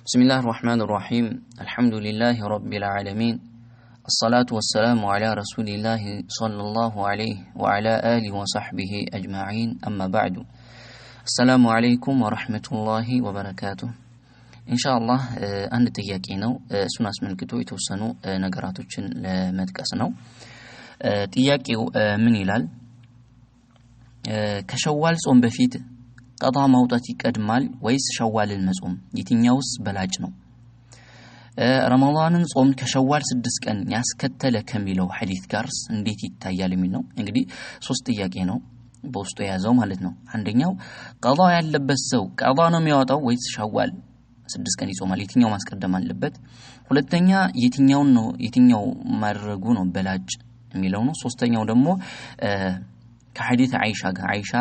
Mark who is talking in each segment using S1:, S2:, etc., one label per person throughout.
S1: بسم الله الرحمن الرحيم الحمد لله رب العالمين الصلاة والسلام على رسول الله صلى الله عليه وعلى آله وصحبه أجمعين أما بعد السلام عليكم ورحمة الله وبركاته إن شاء الله አንድ ጥያቄ ነው። እሱን አስመልክቶ የተወሰኑ ነገራቶችን ለመጥቀስ ነው። ጥያቄው ምን ይላል? ከሸዋል ጾም በፊት ቀዳ ማውጣት ይቀድማል ወይስ ሸዋልን መጾም? የትኛውስ በላጭ ነው? ረመዳንን ጾም ከሸዋል 6 ቀን ያስከተለ ከሚለው ሐዲስ ጋርስ እንዴት ይታያል የሚል ነው። እንግዲህ ሶስት ጥያቄ ነው በውስጡ የያዘው ማለት ነው። አንደኛው ቀዳ ያለበት ሰው ቀዳ ነው የሚያወጣው ወይስ ሸዋል 6 ቀን ይጾማል? የትኛው ማስቀደም አለበት? ሁለተኛ የትኛው ነው የትኛው ማድረጉ ነው በላጭ የሚለው ነው። ሶስተኛው ደግሞ ከሐዲስ አይሻ ጋር አይሻ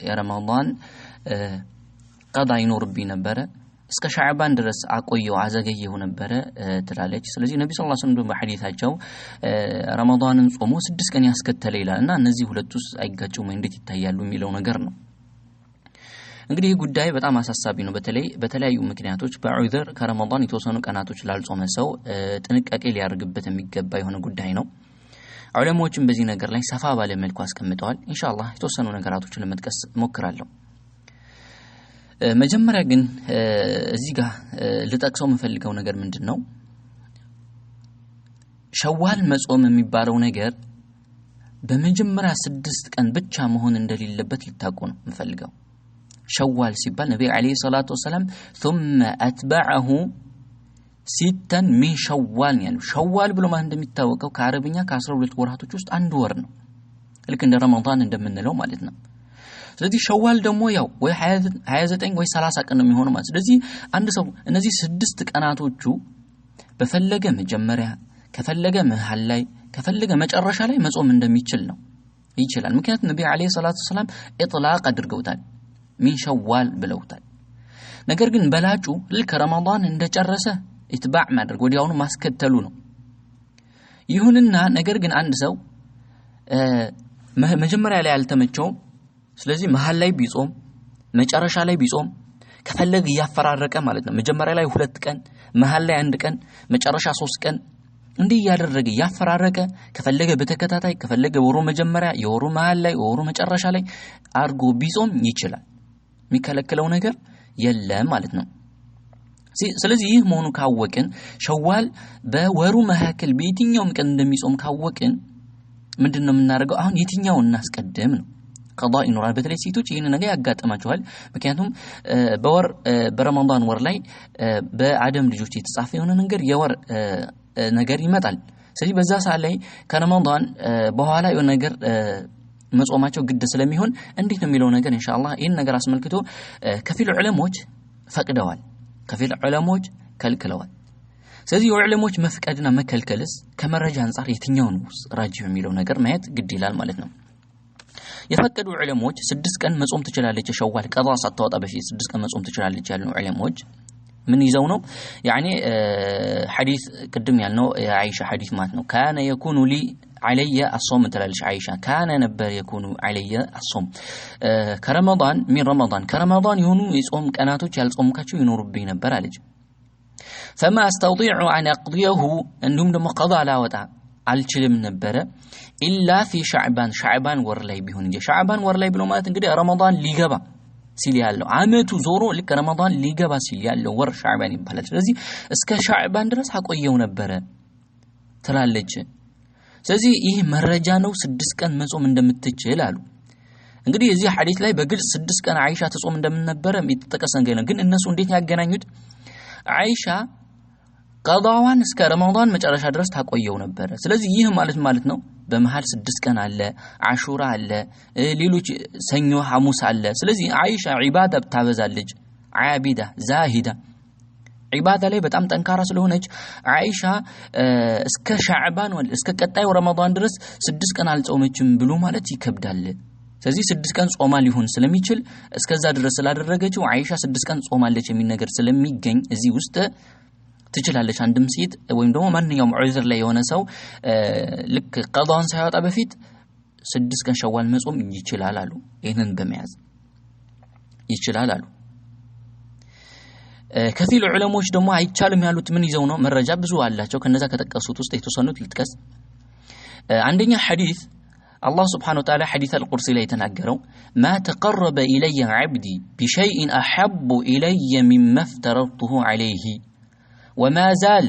S1: የረመዳን ቀዳ ይኖርብኝ ነበረ እስከ ሻዕባን ድረስ አቆየው አዘገየው ነበረ ትላለች። ስለዚህ ነብዩ ሰለላሁ ዐለይሂ ወሰለም በሐዲሳቸው ረመዳንን ጾሞ 6 ቀን ያስከተለ ይላል እና እነዚህ ሁለቱስ አይጋጩም እንዴት ይታያሉ የሚለው ነገር ነው። እንግዲህ ይህ ጉዳይ በጣም አሳሳቢ ነው። በተለይ በተለያዩ ምክንያቶች በዑዝር ከረመዳን የተወሰኑ ቀናቶች ላልጾመ ሰው ጥንቃቄ ሊያደርግበት የሚገባ የሆነ ጉዳይ ነው። ዑለማዎችም በዚህ ነገር ላይ ሰፋ ባለ መልኩ አስቀምጠዋል። ኢንሻአላህ የተወሰኑ ነገራቶችን ለመጥቀስ እሞክራለሁ። መጀመሪያ ግን እዚህ ጋር ልጠቅሰው የምፈልገው ነገር ምንድነው? ሸዋል መጾም የሚባለው ነገር በመጀመሪያ 6 ቀን ብቻ መሆን እንደሌለበት ሊታወቅ ነው የምፈልገው። ሸዋል ሲባል ነብይ አለይሂ ሰላቱ ወሰለም ثم اتبعه 6 من شوال ያሉ። ሸዋል ብሎ ማለት እንደሚታወቀው ከአረብኛ ከ12 ወራቶች ውስጥ አንድ ወር ነው። ልክ እንደ ረመዳን እንደምንለው ማለት ነው። ስለዚህ ሸዋል ደግሞ ያው ወይ 29 ወይ 30 ቀን ነው የሚሆነው ማለት። ስለዚህ አንድ ሰው እነዚህ 6 ቀናቶቹ በፈለገ መጀመሪያ ከፈለገ መሃል ላይ ከፈለገ መጨረሻ ላይ መጾም እንደሚችል ነው ይችላል። ምክንያቱም ነብይ አለይሂ ሰላቱ ወሰለም ኢጥላቅ አድርገውታል፣ ሚን ሸዋል ብለውታል። ነገር ግን በላጩ ልክ ረመዳን እንደጨረሰ ኢትባዕ ማድረግ ወዲያውኑ ማስከተሉ ነው። ይሁንና ነገር ግን አንድ ሰው መጀመሪያ ላይ አልተመቸውም፣ ስለዚህ መሃል ላይ ቢጾም መጨረሻ ላይ ቢጾም ከፈለገ እያፈራረቀ ማለት ነው። መጀመሪያ ላይ 2 ቀን፣ መሃል ላይ 1 ቀን፣ መጨረሻ 3 ቀን እንዲህ እያደረገ እያፈራረቀ ከፈለገ በተከታታይ ከፈለገ ወሩ መጀመሪያ የወሩ መሃል ላይ ወሩ መጨረሻ ላይ አድርጎ ቢጾም ይችላል። የሚከለክለው ነገር የለም ማለት ነው። ስለዚህ ይህ መሆኑ ካወቅን ሸዋል በወሩ መካከል በየትኛውም ቀን እንደሚጾም ካወቅን ምንድነው የምናደርገው? አሁን የትኛውን እናስቀድም ነው። ቀዳ ይኖራል። በተለይ ሴቶች ይሄን ነገር ያጋጥማቸዋል። ምክንያቱም በወር በረመዳን ወር ላይ በአደም ልጆች የተጻፈ የሆነ ነገር የወር ነገር ይመጣል። ስለዚህ በዛ ሰዓት ላይ ከረመዳን በኋላ የሆነ ነገር መጾማቸው ግድ ስለሚሆን እንዴት ነው የሚለው ነገር ኢንሻአላህ ይሄን ነገር አስመልክቶ ከፊል ዑለሞች ፈቅደዋል፣ ከፊል ዑለሞች ከልክለዋል። ስለዚህ የዑለሞች መፍቀድና መከልከልስ ከመረጃ አንፃር የትኛው ነው ራጂህ የሚለው ነገር ማየት ግድ ይላል ማለት ነው። የፈቀዱ ዑለሞች 6 ቀን መጾም ትችላለች የሸዋል ቀዳ ሳታወጣ በፊት 6 ቀን መጾም ትችላለች ያሉ ዑለሞች ምን ይዘው ነው? ያኔ ሐዲስ ቅድም ያልነው የአይሻ ሐዲስ ማለት ነው። ካነ የኩኑ ሊ علي الصوم ትላለች አይሻ። ካነ ነበር የኩኑ علي الصوم ከረመዳን ሚን ረመዳን ከረመዳን የሆኑ የጾም ቀናቶች ያልጾምካቸው ይኖሩብኝ ነበር አለች። فما استطيع ان اقضيه እንዲሁም ደግሞ ቀዳ ላወጣ አልችልም ነበረ ኢላ ፊ ሻዕባን ሻዕባን ወር ላይ ቢሆን እንጂ። ሻዕባን ወር ላይ ብሎ ማለት እንግዲህ ረመዳን ሊገባ ሲል ያለው አመቱ ዞሮ ልክ ረመዳን ሊገባ ሲል ያለው ወር ሻዕባን ይባላል። ስለዚህ እስከ ሻዕባን ድረስ አቆየው ነበረ ትላለች። ስለዚህ ይህ መረጃ ነው 6 ቀን መጾም እንደምትችል አሉ። እንግዲህ እዚህ ሐዲስ ላይ በግልጽ 6 ቀን አይሻ ተጾም እንደምነበረ የተጠቀሰ ነገር ነው። ግን እነሱ እንዴት ያገናኙት? አይሻ ቀዳዋን እስከ ረመዳን መጨረሻ ድረስ ታቆየው ነበረ። ስለዚህ ይህ ማለት ነው በመሃል 6 ቀን አለ፣ አሹራ አለ፣ ሌሎች ሰኞ ሐሙስ አለ። ስለዚህ አይሻ ዒባዳ ታበዛለች፣ ዓቢዳ ዛሂዳ ዒባዳ ላይ በጣም ጠንካራ ስለሆነች አይሻ እስከ ሻዕባን ወል እስከ ቀጣዩ ረመዳን ድረስ 6 ቀን አልጾመችም ብሎ ማለት ይከብዳል። ስለዚህ 6 ቀን ጾማ ሊሆን ስለሚችል እስከዛ ድረስ ስላደረገችው አይሻ 6 ቀን ጾማለች የሚል ነገር ስለሚገኝ እዚህ ውስጥ ትችላለች። አንድም ሴት ወይም ደግሞ ማንኛውም ዑዝር ላይ የሆነ ሰው ልክ ቀዳውን ሳያወጣ በፊት 6 ቀን ሸዋል መጾም ይችላል አሉ። ይሄንን በመያዝ ይችላል አሉ። ከፊል ዑለሞች ደግሞ አይቻልም ያሉት ምን ይዘው ነው? መረጃ ብዙ አላቸው። ከነዛ ከጠቀሱት ውስጥ የተወሰኑት ልጥቀስ። አንደኛ ሐዲስ አላህ سبحانه وتعالى حديث القدسي ላይ የተናገረው ما تقرب إلي عبدي بشيء أحب إلي مما افترضته عليه وما زال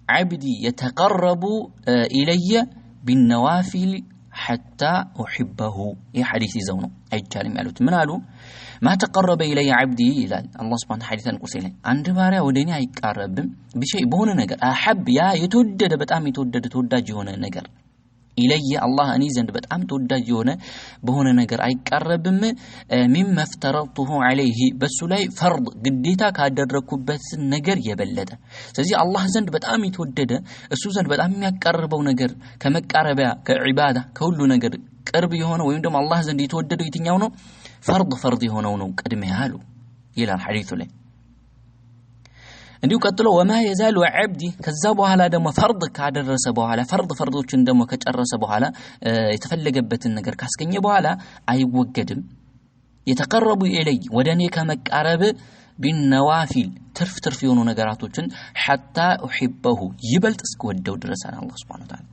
S1: عبدي يتقرب إلي بالنوافل حتى أحبه። ይህ ሐዲስ ይዘው ነው አይቻልም ያሉት። ምን አሉ? ما تقرب إلي عبدي ይላል አላህ سبحانه حديث القدسي ላይ፣ አንድ ባሪያ ወደ እኔ አይቃረብም بشيء በሆነ ነገር أحب ያ የተወደደ በጣም የተወደደ ተወዳጅ የሆነ ነገር إلي አላህ እኔ ዘንድ በጣም ተወዳጅ የሆነ በሆነ ነገር አይቃረብም مما افترضته عليه በሱ ላይ ፈርድ ግዴታ ካደረኩበት ነገር የበለጠ። ስለዚህ አላህ ዘንድ በጣም የተወደደ እሱ ዘንድ በጣም የሚያቃርበው ነገር ከመቃረቢያ ከዒባዳ ከሁሉ ነገር ቅርብ የሆነ ወይም ደግሞ አላህ ዘንድ የተወደደው የትኛው ነው? ፈርድ የሆነው ነው ቅድሚያ አሉ ይላል ሐዲሱ ላይ። እንዲሁ ቀጥሎ وما يزال عبدي ከዛ በኋላ ደግሞ ፈርድ ካደረሰ በኋላ ፈርዶችን ደግሞ ከጨረሰ በኋላ የተፈለገበትን ነገር ካስገኘ በኋላ አይወገድም። يتقرب إلي ወደ እኔ ከመቃረብ بالنوافل ትርፍ የሆኑ ነገራቶችን حتى أحبه ይበልጥ እስክወደው ድረስ አለ አላህ سبحانه وتعالى።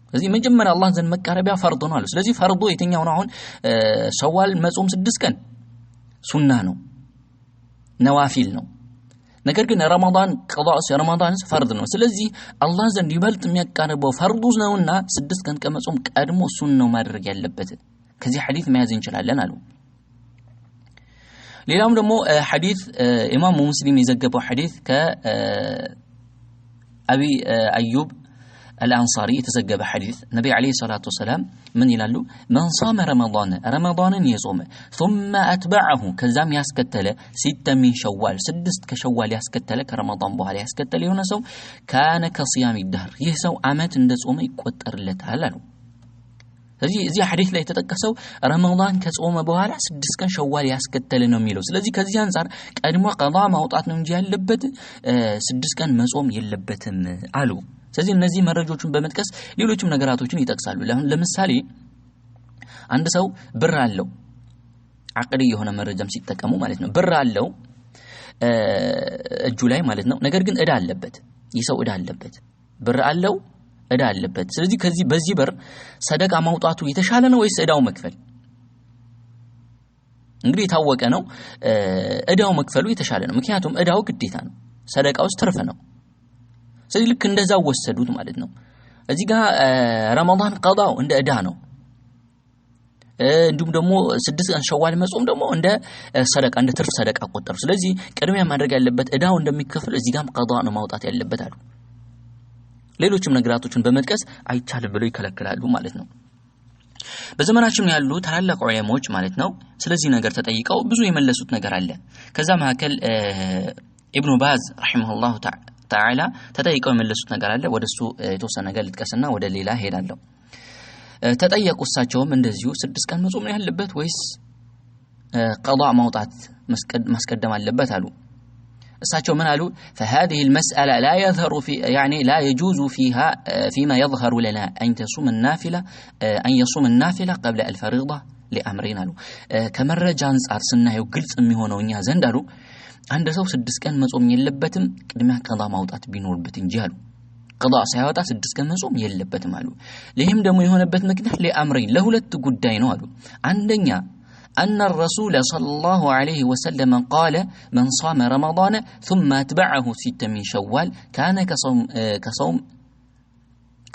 S1: ስለዚህ መጀመሪያ አላህ ዘንድ መቃረቢያ ፈርድ ነው አሉ። ስለዚህ ፈርዱ የትኛው ነው? አሁን ሸዋል መጾም 6 ቀን ሱና ነው፣ ነዋፊል ነው። ነገር ግን ረመዳን ቀዳእ ረመዳን ፈርድ ነው። ስለዚህ አላህ ዘንድ ይበልጥ የሚያቃርበው ፈርዱ ነውና 6 ቀን ከመጾም ቀድሞ እሱን ነው ማድረግ ያለበት። ከዚህ ሐዲስ መያዝ እንችላለን አሉ። ሌላውም ደግሞ ሐዲስ ኢማም ሙስሊም የዘገበው ሐዲስ ከአቢ አዩብ አልአንሳሪ የተዘገበ ሐዲስ ነብይ عليه الصلاة والسلام ምን ይላሉ? من صام رمضان ረመዳንን የጾመ ثم أتبعه ከዛም ያስከተለ 6 من شوال 6 ከሸዋል ያስከተለ ከረመዳን በኋላ ያስከተለ የሆነ ሰው كان كصيام الدهر ይህ ሰው አመት እንደጾመ ይቆጠርለታል አሉ። ስለዚህ እዚህ ሐዲስ ላይ የተጠቀሰው ረመዳን ከጾመ በኋላ 6 ቀን ሸዋል ያስከተለ ነው የሚለው። ስለዚህ ከዚህ አንፃር ቀድሞ ቀዳ ማውጣት ነው እንጂ ያለበት 6 ቀን መጾም የለበትም አሉ። ስለዚህ እነዚህ መረጃዎችን በመጥቀስ ሌሎችም ነገራቶችን ይጠቅሳሉ። ለምሳሌ አንድ ሰው ብር አለው፣ አቅሊ የሆነ መረጃም ሲጠቀሙ ማለት ነው። ብር አለው እጁ ላይ ማለት ነው። ነገር ግን እዳ አለበት። ይህ ሰው እዳ አለበት፣ ብር አለው፣ እዳ አለበት። ስለዚህ ከዚህ በዚህ ብር ሰደቃ ማውጣቱ የተሻለ ነው ወይስ እዳው መክፈል? እንግዲህ የታወቀ ነው እዳው መክፈሉ የተሻለ ነው። ምክንያቱም እዳው ግዴታ ነው፣ ሰደቃው ትርፍ ነው። ስለዚህ ልክ እንደዛው ወሰዱት ማለት ነው። እዚህ ጋር ረመዳን ቀዳው እንደ እዳ ነው። እንዲሁም ደግሞ 6 ቀን ሸዋል መጾም ደግሞ እንደ ሰደቃ እንደ ትርፍ ሰደቃ ቆጠሩ። ስለዚህ ቅድሚያ ማድረግ ያለበት እዳው እንደሚከፍል እዚህ ጋርም ቀዳ ነው ማውጣት ያለበት አሉ። ሌሎችም ነገራቶችን በመጥቀስ አይቻልም ብለው ይከለክላሉ ማለት ነው። በዘመናችን ያሉ ታላላቅ ዑለማዎች ማለት ነው ስለዚህ ነገር ተጠይቀው ብዙ የመለሱት ነገር አለ። ከዛ መካከል ኢብኑ ባዝ رحمه الله تعالى ተጠይቀው የመለሱት ነገር አለ። ወደሱ የተወሰነ ነገር ልጥቀስና ወደ ሌላ ሄዳለሁ። ተጠየቁ እሳቸውም እንደዚሁ 6 ቀን መጾም ነው ያለበት ወይስ ቀዳ ማውጣት ማስቀደም አለበት አሉ። እሳቸው ምን አሉ? فهذه المسألة لا يظهر في يعني لا يجوز فيها فيما يظهر لنا أن تصوم النافلة أن يصوم النافلة قبل الفريضة لأمرين አሉ። ከመረጃ አንፃር ስናየው ግልጽ የሚሆነው እኛ ዘንድ አሉ አንድ ሰው 6 ቀን መጾም የለበትም ቅድሚያ ቀዳ ማውጣት ቢኖርበት እንጂ አሉ። ቀዳ ሳያወጣ 6 ቀን መጾም የለበትም አሉ። ለይህም ደግሞ የሆነበት ምክንያት ለአምረኝ ለሁለት ጉዳይ ነው አሉ። አንደኛ أن الرسول صلى الله عليه وسلم قال من صام رمضان ثم أتبعه 6 من شوال كان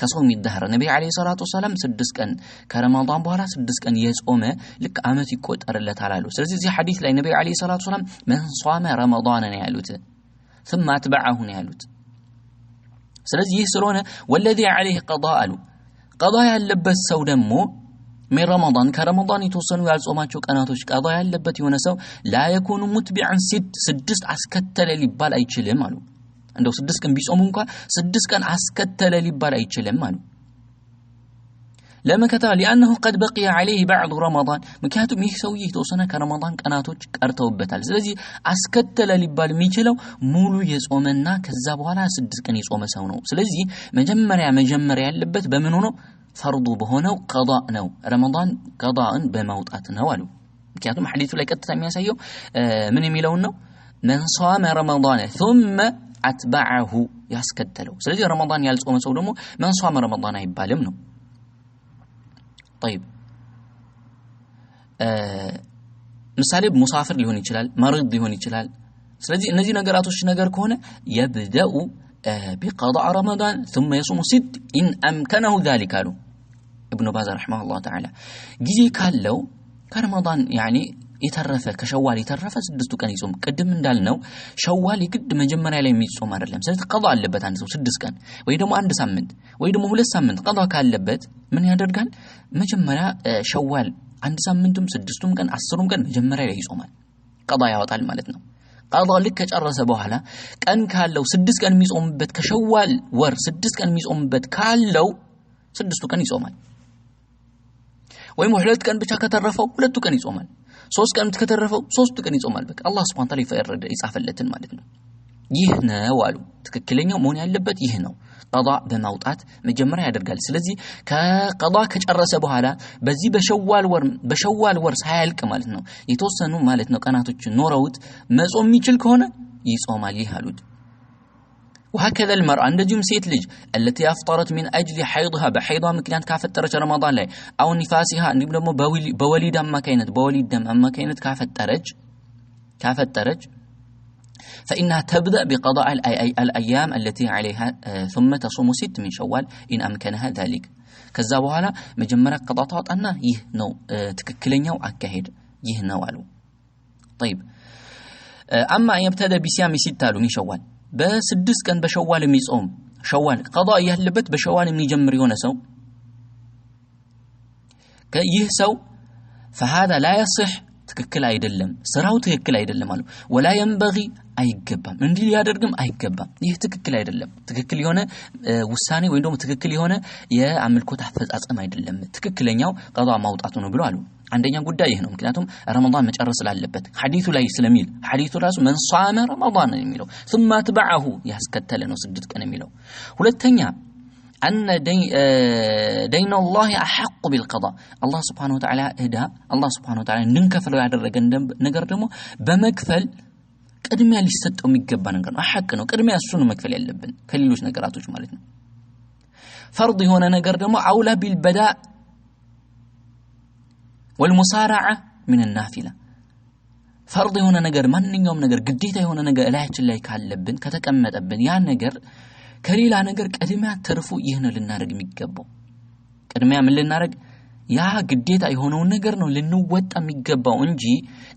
S1: كصوم الدهر نبي عليه الصلاة والسلام 6 ቀን ከረመዳን በኋላ 6 ቀን የጾመ ልክ አመት ይቆጠርለታል አሉ። ስለዚህ እዚህ ሐዲስ ላይ ነብይ عليه الصلاة والسلام من صام رمضان ነው ያሉት፣ ثم أتبعه ነው ያሉት። ስለዚህ ይህ ስለሆነ والذي عليه قضاء አሉ። ቀዳ ያለበት ሰው ደግሞ من رمضان ከረመዳን የተወሰኑ ያልጾማቸው ቀናቶች ቀዳ ያለበት የሆነ ሰው لا يكون متبعا 6 አስከተለ ሊባል አይችልም አሉ። እንደው 6 ቀን ቢጾም እንኳን 6 ቀን አስከተለ ሊባል አይችልም አሉ። ለምን ከተባለ لأنه قد بقي عليه بعض رمضان ምክንያቱም ይህ ሰውዬ የተወሰነ ከረመዳን ቀናቶች ቀርተውበታል። ስለዚህ አስከተለ ሊባል የሚችለው ሙሉ የጾመና ከዛ በኋላ 6 ቀን የጾመ ሰው ነው። ስለዚህ መጀመሪያ ያለበት በምን ሆኖ ፈርዱ በሆነው ቀዳ ነው፣ ረመዳን ቀዳን በማውጣት ነው አሉ። ምክንያቱም ሐዲሱ ላይ ቀጥታ የሚያሳየው ምን የሚለውን ነው? من صام رمضان ثم أتبعه ያስከተለው። ስለዚህ ረመዳን ያልጾመ ሰው ደግሞ من صام رمضان አይባልም ነው። طيب ምሳሌ ሙሳፍር ሊሆን ይችላል፣ መሪድ ሊሆን ይችላል። ስለዚህ እነዚህ ነገራቶች ነገር ከሆነ يبدأ بقضاء رمضان ثم يصوم ست إن أمكنه ذلك አሉ ኢብኑ ባዝ رحمه الله تعالى። ጊዜ ካለው ከረመዳን يعني የተረፈ ከሸዋል የተረፈ 6 ቀን ይጾም። ቅድም እንዳልነው ሸዋል የግድ መጀመሪያ ላይ የሚጾም አይደለም። ስለዚህ ቀዳ አለበት አንድ ሰው 6 ቀን ወይ ደግሞ አንድ ሳምንት ወይ ደግሞ 2 ሳምንት ቀዳ ካለበት ምን ያደርጋል? መጀመሪያ ሸዋል አንድ ሳምንቱም 6ቱም ቀን 10ቱም ቀን መጀመሪያ ላይ ይጾማል። ቀዳ ያወጣል ማለት ነው። ቀዳ ልክ ከጨረሰ በኋላ ቀን ካለው 6 ቀን የሚጾምበት ከሸዋል ወር 6 ቀን የሚጾምበት ካለው 6ቱ ቀን ይጾማል። ወይም 2 ቀን ብቻ ከተረፈው 2 ቀን ይጾማል። 3 ቀን ከተረፈው 3 ቀን ይጾማል። በቃ አላህ Subhanahu Wa Ta'ala ይጻፈለትን ማለት ነው። ይህ ነው አሉ። ትክክለኛው መሆን ያለበት ይህ ነው። ቀዳ በማውጣት መጀመሪያ ያደርጋል። ስለዚህ ከቀዳ ከጨረሰ በኋላ በዚህ በሸዋል ወር ሳያልቅ ማለት ነው የተወሰኑ ማለት ነው ቀናቶች ኖረውት መጾም የሚችል ከሆነ ይጾማል። ይህ አሉት። وهكذا المرأة እንደዚሁም ሴት ልጅ التي أفطرت من أجل حيضها በሐይዷ ምክንያት ካፈጠረች ረመዳን ላይ አው ኒፋሲሃ እንዲሁም ደግሞ በወሊድ አማካይነት በወሊድ ደም አማካይነት ካፈጠረች فإنها تبدأ بقضاء الأيام التي عليها ثم تصوم 6 من شوال إن أمكنها ذلك። ከዛ በኋላ መጀመሪያ ቀዳ ታወጣና ይህ ነው ትክክለኛው አካሄድ ይህ ነው አሉ። طيب أما أن يبتدأ بصيام 6 አሉ من شوال በስድስት ቀን በሸዋል የሚጾም ሸዋል ቀዳ ያለበት በሸዋል የሚጀምር የሆነ ሰው ይህ ሰው فهذا لا يصح ትክክል አይደለም፣ ስራው ትክክል አይደለም አሉ። ولا ينبغي አይገባም፣ እንዲህ ሊያደርግም አይገባም። ይህ ትክክል አይደለም፣ ትክክል የሆነ ውሳኔ ወይም ደግሞ ትክክል የሆነ የአምልኮት አፈጻጸም አይደለም። ትክክለኛው ቀዳ ማውጣቱ ነው ብሎ አሉ። አንደኛ ጉዳይ ይህ ነው። ምክንያቱም ረመዳን መጨረስ ስላለበት ሐዲሱ ላይ ስለሚል ሐዲሱ ራሱ من صام رمضان የሚለው ثم اتبعه ያስከተለ ነው 6 ቀን የሚለው። ሁለተኛ أن دين الله أحق بالقضاء الله سبحانه وتعالى እዳ አላህ سبحانه وتعالى እንድንከፍለው ያደረገን ነገር ደግሞ በመክፈል ቅድሚያ ሊሰጠው የሚገባ ነገር ነው። ሐቅ ነው። ቅድሚያ እሱ ነው መክፈል ያለብን ከሌሎች ነገራቶች ማለት ነው። ፈርድ የሆነ ነገር ደግሞ አውላ ቢልበዳእ والمصارعة من النافلة فرض የሆነ ነገር ማንኛውም ነገር ግዴታ የሆነ ነገር እላያችን ላይ ካለብን ከተቀመጠብን ያ ነገር ከሌላ ነገር ቅድሚያ ትርፉ ይህ ነው ልናደርግ የሚገባው። ቅድሚያ ምን ልናደርግ? ያ ግዴታ የሆነውን ነገር ነው ልንወጣ የሚገባው እንጂ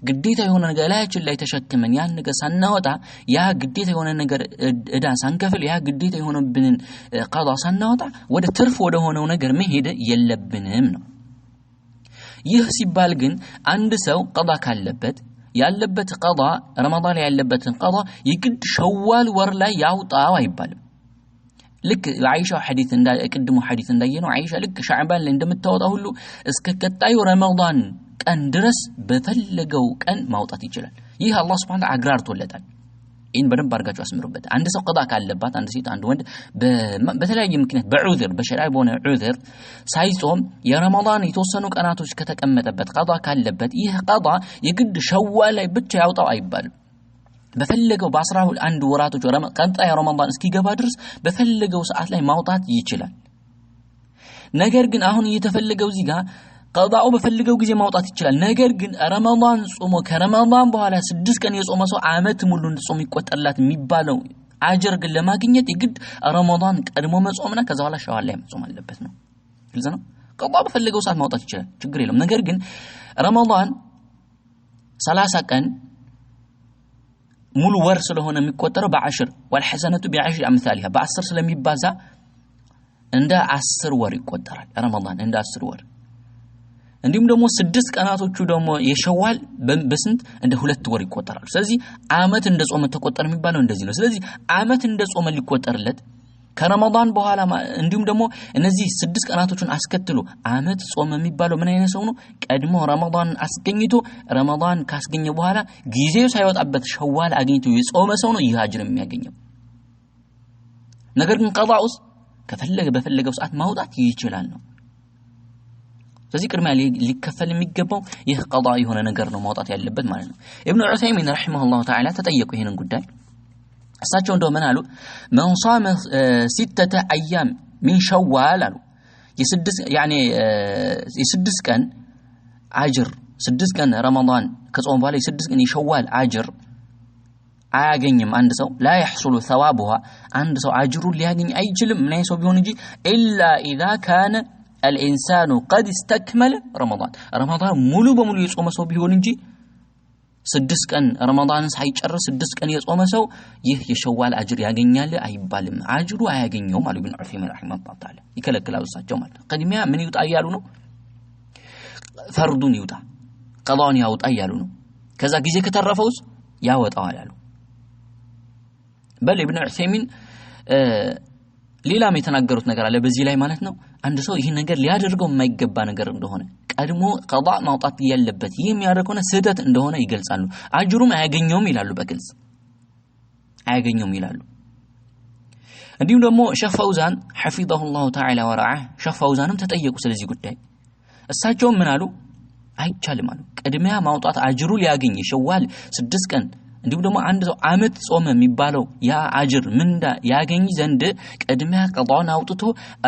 S1: ግዴታ የሆነ ነገር እላያችን ላይ ተሸክመን ያን ነገር ሳናወጣ ያ ግዴታ የሆነ ነገር እዳ ሳንከፍል ያ ግዴታ የሆነብንን ቀዳ ሳናወጣ ወደ ትርፍ ወደ ሆነው ነገር መሄድ የለብንም ነው። ይህ ሲባል ግን አንድ ሰው ቀዳ ካለበት ያለበት ቀዳ ረመዳን ላይ ያለበትን ቀዳ የግድ ሸዋል ወር ላይ ያውጣው አይባልም። ልክ አይሻ ሐዲስ እንዳ ቅድሙ ሐዲስ እንዳየነው አይሻ ልክ ሻዕባን ላይ እንደምታወጣ ሁሉ እስከ ቀጣዩ ረመዳን ቀን ድረስ በፈለገው ቀን ማውጣት ይችላል። ይህ አላህ Subhanahu Wa Ta'ala አግራርቶለታል። ይህን በደንብ አድርጋችሁ አስምሩበት። አንድ ሰው ቀዳ ካለባት አንድ ሴት አንድ ወንድ በተለያየ ምክንያት በዑዝር በሸሪዓ በሆነ ዑዝር ሳይጾም የረመዳን የተወሰኑ ቀናቶች ከተቀመጠበት ቀዳ ካለበት ይህ ቀዳ የግድ ሸዋል ላይ ብቻ ያውጣው አይባልም። በፈለገው በ11 ወራቶች ቀጣይ ረመዳን እስኪገባ ድረስ በፈለገው ሰዓት ላይ ማውጣት ይችላል። ነገር ግን አሁን እየተፈለገው እዚህ ጋር ቀዳው በፈለገው ጊዜ ማውጣት ይችላል። ነገር ግን ረመዳን ጾሞ ከረመዳን በኋላ 6 ቀን የጾመ ሰው አመት ሙሉ እንድጾም ይቆጠርላት የሚባለው አጅር ግን ለማግኘት የግድ ረመዳን ቀድሞ መጾምና ከዛ በኋላ ሸዋል ላይ መጾም አለበት ነው። ግልጽ ነው። ቀዳው በፈለገው ሰዓት ማውጣት ይችላል፣ ችግር የለውም። ነገር ግን ረመዳን 30 ቀን ሙሉ ወር ስለሆነ የሚቆጠረው በ10 والحسنه بعشر امثالها በ10 ስለሚባዛ እንደ 10 ወር ይቆጠራል ረመዳን እንደ 10 ወር። እንዲሁም ደግሞ 6 ቀናቶቹ ደግሞ የሸዋል በስንት እንደ 2 ወር ይቆጠራሉ። ስለዚህ አመት እንደ ጾመ ተቆጠረ የሚባለው እንደዚህ ነው። ስለዚህ አመት እንደ ጾመ ሊቆጠርለት ከረመዳን በኋላ እንዲሁም ደግሞ እነዚህ 6 ቀናቶቹን አስከትሎ አመት ጾመ የሚባለው ምን አይነት ሰው ነው? ቀድሞ ረመዳን አስገኝቶ ረመዳን ካስገኘ በኋላ ጊዜው ሳይወጣበት ሸዋል አግኝቶ የጾመ ሰው ነው ይህ አጅር የሚያገኘው። ነገር ግን ቀዳኡስ ከፈለገ በፈለገው ሰዓት ማውጣት ይችላል ነው። ስለዚህ ቅድሚያ ሊከፈል የሚገባው ይህ ቀዳ የሆነ ነገር ነው ማውጣት ያለበት ማለት ነው። ኢብኑ ዑሰይሚን ረሂመሁላሁ ተዓላ ተጠየቁ ይህንን ጉዳይ። እሳቸው እንደው ምን አሉ? መን ሷመ ሲተተ አያም ሚን ሸዋል አሉ የስድስት ቀን አጅር 6 ቀን ረመዳን ከጾም በኋላ የ6 ቀን የሸዋል አጅር አያገኝም አንድ ሰው። ላ يحصل ثوابها አንድ ሰው አጅሩን ሊያገኝ አይችልም ምን አይነት ሰው ቢሆን እንጂ ኢላ ኢዛ ካነ الإنسان قد استكمل رمضان ረመዳን ሙሉ በሙሉ የጾመ ሰው ቢሆን እንጂ 6 ቀን ረመዳንን ሳይጨርስ 6 ቀን የጾመ ሰው ይህ የሸዋል አጅር ያገኛል አይባልም፣ አጅሩ አያገኘውም አሉ ኢብኑ ዑሰይሚን ረሂመሁላሁ ተዓላ። ይከለክላሉ እሳቸው ማለት ነው። ቅድሚያ ምን ይውጣ እያሉ ነው? ፈርዱን ይውጣ፣ ቀዳውን ያውጣ እያሉ ነው። ከዛ ጊዜ ከተረፈውስ ያወጣዋል አሉ። በል ኢብኑ ዑሰይሚን ሌላም የተናገሩት ነገር አለ በዚህ ላይ ማለት ነው። አንድ ሰው ይህን ነገር ሊያደርገው የማይገባ ነገር እንደሆነ ቀድሞ ቀዳ ማውጣት ያለበት ይህ የሚያደርግ ከሆነ ስህተት እንደሆነ ይገልጻሉ። አጅሩም አያገኘውም ይላሉ፣ በግልጽ አያገኘውም ይላሉ። እንዲሁም ደግሞ ሸህ ፈውዛን ሐፊዘሁላሁ ተዓላ ወረዓህ ሸህ ፈውዛንም ተጠየቁ ስለዚህ ጉዳይ። እሳቸውም ምን አሉ? አይቻልም አሉ። ቅድሚያ ማውጣት አጅሩ ሊያገኝ የሸዋል 6 ቀን እንዲሁም ደግሞ አንድ ሰው አመት ጾመ የሚባለው ያ አጅር ምንዳ ያገኝ ዘንድ ቅድሚያ ቀዳውን አውጥቶ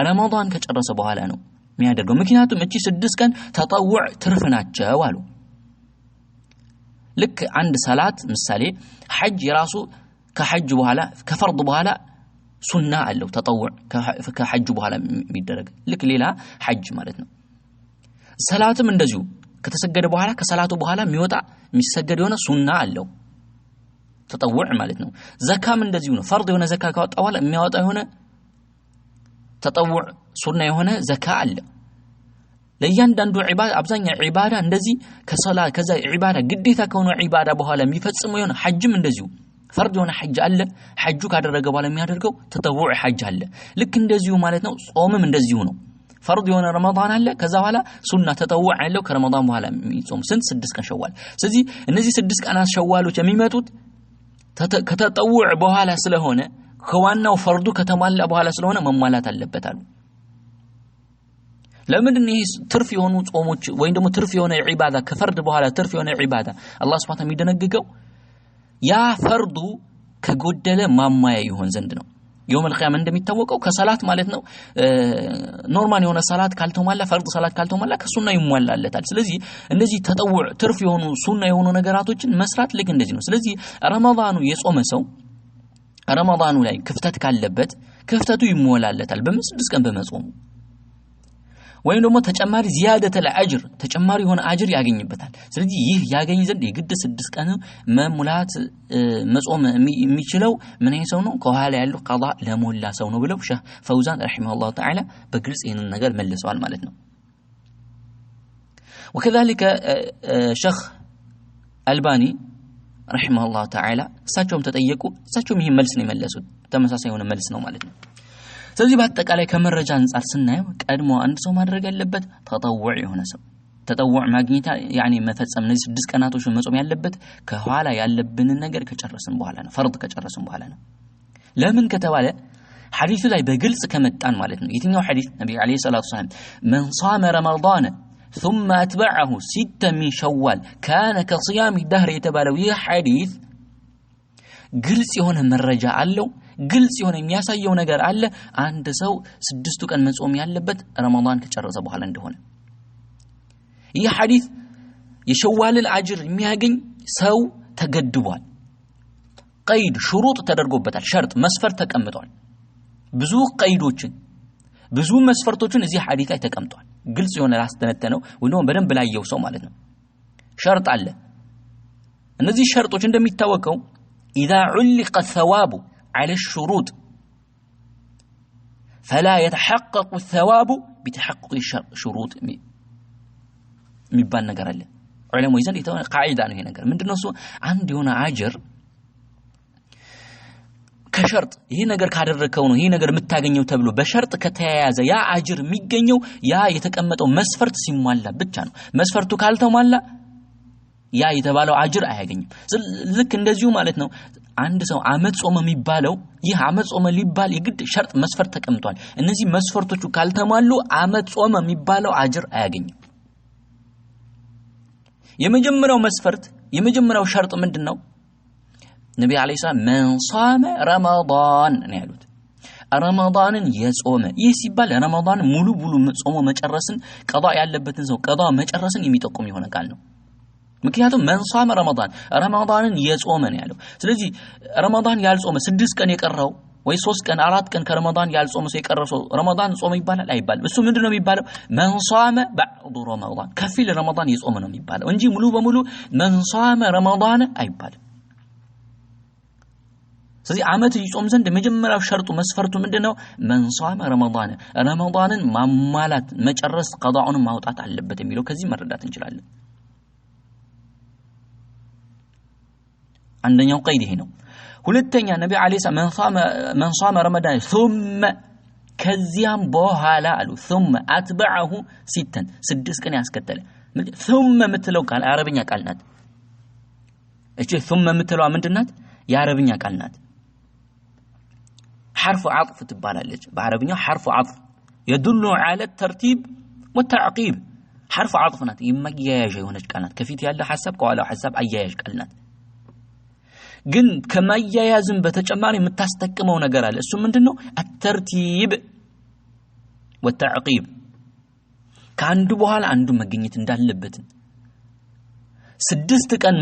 S1: ረመዳን ከጨረሰ በኋላ ነው የሚያደርገው። ምክንያቱም እቺ 6 ቀን ተጠውዕ ትርፍ ናቸው አሉ። ልክ አንድ ሰላት ምሳሌ ሐጅ የራሱ ከሐጅ በኋላ ከፈርድ በኋላ ሱና አለው ተጠውዕ ከሐጅ በኋላ የሚደረግ ልክ ሌላ ሐጅ ማለት ነው። ሰላትም እንደዚሁ ከተሰገደ በኋላ ከሰላቱ በኋላ የሚወጣ የሚሰገድ የሆነ ሱና አለው ተጠውዕ ማለት ነው። ዘካም እንደዚሁ ነው። ፈርድ የሆነ ዘካ ካወጣ በኋላ የሚያወጣ የሆነ ተጠውዕ ሱና የሆነ ዘካ አለ። ለእያንዳንዱ ዒባዳ አብዛኛው ዒባዳ እንደዚህ ከሰላ ከዛ ዒባዳ ግዴታ ከሆነ ዒባዳ በኋላ የሚፈጽመው የሆነ ሐጅም እንደዚሁ ፈርድ የሆነ ሐጅ አለ። ሐጁ ካደረገ በኋላ የሚያደርገው ተጠውዕ ሐጅ አለ። ልክ እንደዚሁ ማለት ነው። ጾምም እንደዚሁ ነው። ፈርድ የሆነ ረመዳን አለ። ከዛ በኋላ ሱና ተጠውዕ አለው ከረመዳን በኋላ የሚጾም ስንት 6 ቀን ሸዋል። ስለዚህ እነዚህ 6 ቀናት ሸዋሎች የሚመጡት ከተጠውዕ በኋላ ስለሆነ ከዋናው ፈርዱ ከተሟላ በኋላ ስለሆነ መሟላት አለበት አሉ። ለምንድን ይህ ትርፍ የሆኑ ጾሞች ወይም ደግሞ ትርፍ የሆነ ዒባዳ ከፈርድ በኋላ ትርፍ የሆነ ዒባዳ አላህ ሱብሓነሁ ወተዓላ የሚደነግገው ያ ፈርዱ ከጎደለ ማሟያ ይሆን ዘንድ ነው። የውም አልቂያማ እንደሚታወቀው ከሰላት ማለት ነው normal የሆነ ሰላት ካልተሟላ ፈርድ ሰላት ካልተሟላ ከሱና ይሟላለታል። ስለዚህ እነዚህ ተጠውዕ ትርፍ የሆኑ ሱና የሆኑ ነገራቶችን መስራት ልክ እንደዚህ ነው። ስለዚህ ረመዳኑ የጾመ ሰው ረመዳኑ ላይ ክፍተት ካለበት ክፍተቱ ይሞላለታል በምን 6 ቀን በመጾሙ ወይም ደግሞ ተጨማሪ ዚያደተ ለአጅር ተጨማሪ የሆነ አጅር ያገኝበታል። ስለዚህ ይህ ያገኝ ዘንድ የግድ 6 ቀን መሙላት መጾም የሚችለው ምን አይነት ሰው ነው? ከኋላ ያለው ቀዳ ለሞላ ሰው ነው ብለው ሸህ ፈውዛን ረሂመሁላሁ ተዓላ በግልጽ ይህንን ነገር መልሰዋል ማለት ነው። ወከዛሊከ ሸህ አልባኒ ረሂመሁላሁ ተዓላ እሳቸውም ተጠየቁ። እሳቸውም ይህን መልስ ነው የመለሱት። ተመሳሳይ የሆነ መልስ ነው ማለት ነው። ስለዚህ በአጠቃላይ ከመረጃ አንፃር ስናየው ቀድሞ አንድ ሰው ማድረግ ያለበት ተጠውዕ የሆነ ሰው ተጠውዕ ማግኘት ያኒ መፈጸም እነዚህ 6 ቀናቶች መጾም ያለበት ከኋላ ያለብንን ነገር ከጨረስን በኋላ ነው፣ ፈርድ ከጨረስን በኋላ ነው። ለምን ከተባለ ሐዲሱ ላይ በግልጽ ከመጣን ማለት ነው። የትኛው ሐዲስ? ነብዩ አለይሂ ሰላቱ ወሰለም መን ሷመ ረመዳን ثم أتبعه 6 من شوال كان كصيام الدهر የተባለው ይህ ሐዲስ ግልጽ የሆነ መረጃ አለው። ግልጽ የሆነ የሚያሳየው ነገር አለ። አንድ ሰው 6 ቀን መጾም ያለበት ረመዳን ከጨረሰ በኋላ እንደሆነ ይህ ሐዲስ የሸዋልን አጅር የሚያገኝ ሰው ተገድቧል። ቀይድ ሽሩጥ ተደርጎበታል። ሸርጥ መስፈርት ተቀምጧል። ብዙ ቀይዶችን ብዙ መስፈርቶችን እዚህ ሐዲስ ላይ ተቀምጧል። ግልጽ የሆነ ላስተነተነው ወይ ደግሞ በደንብ ላየው ሰው ማለት ነው። ሸርጥ አለ። እነዚህ ሸርጦች እንደሚታወቀው إذا علق الثواب على الشروط فلا يتحقق الثواب بتحقق الشروط የሚባል ነገር አለ። ዑለማዎች ዘንድ የተወነ ቃዒዳ ነው ይሄ ነገር። ምንድነው እሱ? አንድ የሆነ አጅር ከሸርጥ ይሄ ነገር ካደረከው ነው ይሄ ነገር የምታገኘው ተብሎ በሸርጥ ከተያያዘ ያ አጅር የሚገኘው ያ የተቀመጠው መስፈርት ሲሟላ ብቻ ነው። መስፈርቱ ካልተሟላ ያ የተባለው አጅር አያገኝም። ልክ እንደዚሁ ማለት ነው። አንድ ሰው አመት ጾመ የሚባለው ይህ አመት ጾመ ሊባል የግድ ሸርጥ መስፈርት ተቀምጧል። እነዚህ መስፈርቶቹ ካልተሟሉ አመት ጾመ የሚባለው አጅር አያገኝም። የመጀመሪያው መስፈርት የመጀመሪያው ሸርጥ ምንድነው? ነብይ አለይሂ ሰላም መን ሷመ ረመዳን ነው ያሉት። ረመዳንን የጾመ። ይህ ሲባል ረመዳን ሙሉ ሙሉ ጾሞ መጨረስን ቀዳ ያለበትን ሰው ቀዳ መጨረስን የሚጠቁም የሆነ ቃል ነው። ምክንያቱም መን ሷመ ረመዳን ረመዳንን የጾመ ነው ያለው። ስለዚህ ረመዳን ያልጾመ 6 ቀን የቀረው ወይ 3 ቀን 4 ቀን ከረመዳን ያልጾመ ሰው የቀረው ሰው ረመዳን ጾመ ይባላል አይባልም? እሱ ምንድነው የሚባለው? መን ሷመ ባዕዱ ረመዳን ከፊል ረመዳን የጾመ ነው የሚባለው እንጂ ሙሉ በሙሉ መን ሷመ ረመዳን አይባልም። ስለዚህ አመት ይጾም ዘንድ መጀመሪያው ሸርጡ መስፈርቱ ምንድነው? መን ሷመ ረመዳን ረመዳንን ማሟላት መጨረስ ቀዳኡን ማውጣት አለበት የሚለው ከዚህ መረዳት እንችላለን። አንደኛው ቀይድ ይሄ ነው። ሁለተኛ ነብይ አለይሂ ሰላም መን ሷመ ረመዳን ثم ከዚያም በኋላ አሉ ثم አትበዐሁ ሲተን 6 ቀን ያስከተለ። ثم የምትለው ቃል አረብኛ ቃል ናት። እቺ ثم የምትለዋ ምንድናት? የአረብኛ ቃል ናት። حرف عطف ትባላለች በአረብኛው። حرف عطف يدل على الترتيب والتعقيب حرف عطف ናት። የማያያዣ የሆነች ቃል ናት። ከፊት ያለ ሐሳብ ከኋላው ሐሳብ አያያዥ ቃል ናት። ግን ከማያያዝም በተጨማሪ የምታስጠቅመው ነገር አለ። እሱ ምንድነው? الترتيب والتعقيب ከአንዱ በኋላ አንዱ መገኘት እንዳለበት። 6 ቀን